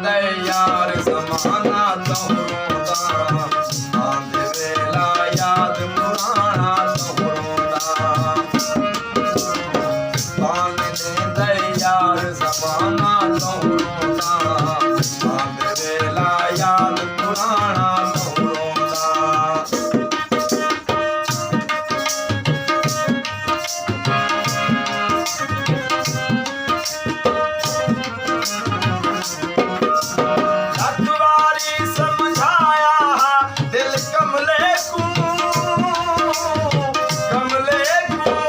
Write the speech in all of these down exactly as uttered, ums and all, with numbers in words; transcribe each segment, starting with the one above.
دے یار زمانہ تہوں روندا، آندے ویلا یاد پراݨا تہوں روندا۔ پاویں ݙیندے یار زمانہ تہوں روندا، آندے ویلا یاد پراݨا تہوں روندا۔ لکھ واری سمجھایا ہا دل کملے کوں، کملے کوں۔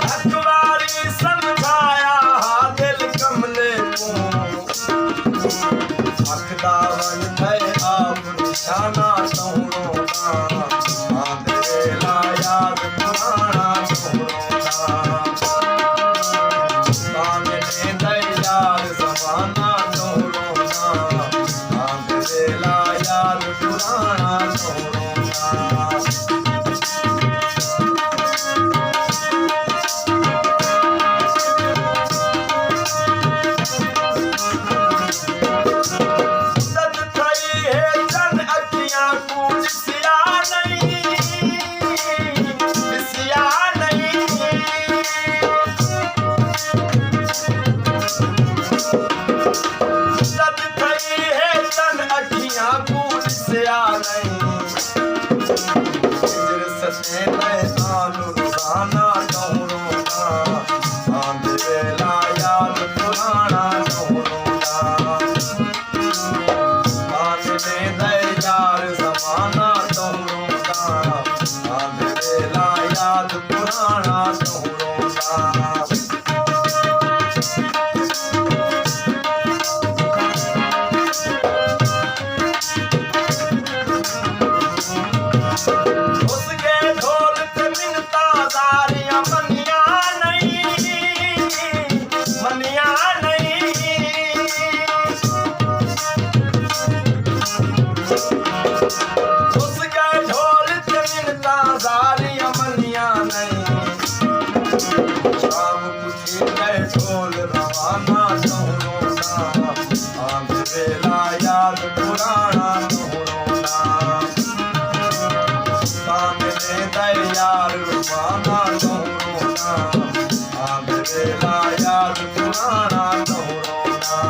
لکھ واری سمجھایا ہا دل کملے کوں۔ اکھدا ونڄ تھئے آپ نشانہ تہوں روندا، آندے ویلا یاد پراݨا تہوں روندا۔ پاویں ݙیندے یار زمانہ تہوں روندا، آندے ویلا یاد پراݨا تہوں روندا۔ مدت تھئی ہے چن اکھیاں کوں ݙسیا نئیں، ݙسیا نئیں۔ مدت تھئی ہے چن اکھیاں کوں ݙسیا نئیں۔ ہجر ستیندے آن روزانہ تہوں روندا، آندے ویلا یاد پراݨا تہوں روندا۔ پاویں ݙیندے یار زمانہ تہوں روندا، آندے ویلا یاد پراݨا تہوں روندا۔ اس ڳئے ڈھول تے منتاں زاریاں منیاں نئیں، منیاں نئیں۔ اس ڳئے ڈھول تے منتاں زاریاں منیاں نئیں۔ شام کوں تھیندے ڈھول روانہ تہوں روندا، آندے ویلا یاد پراݨا تہوں روندا۔ پاویں ݙیندے یار روانہ تہوں روندا، آندے ویلا یاد پراݨا تہوں روندا۔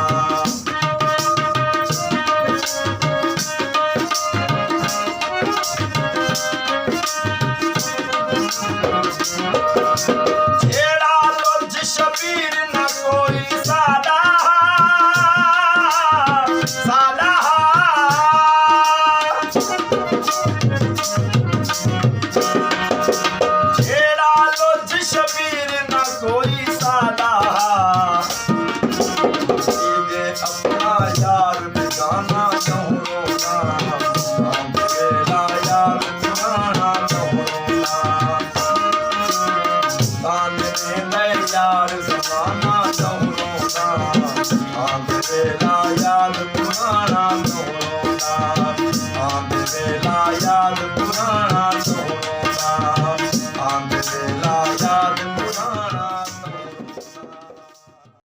جیڑھا لجھ شبیر نہ کوئی ساݙا، ساݙا۔ جیڑھا لجھ شبیر نہ کوئی ساݙا۔ تیݙے اپݨا یار بیگانہ تہوں روندا، آندے ویلا یاد پراݨا تہوں روندا۔ پاویں ݙیندے یار زمانہ تہوں روندا، آندے ویلا یاد پراݨا تہوں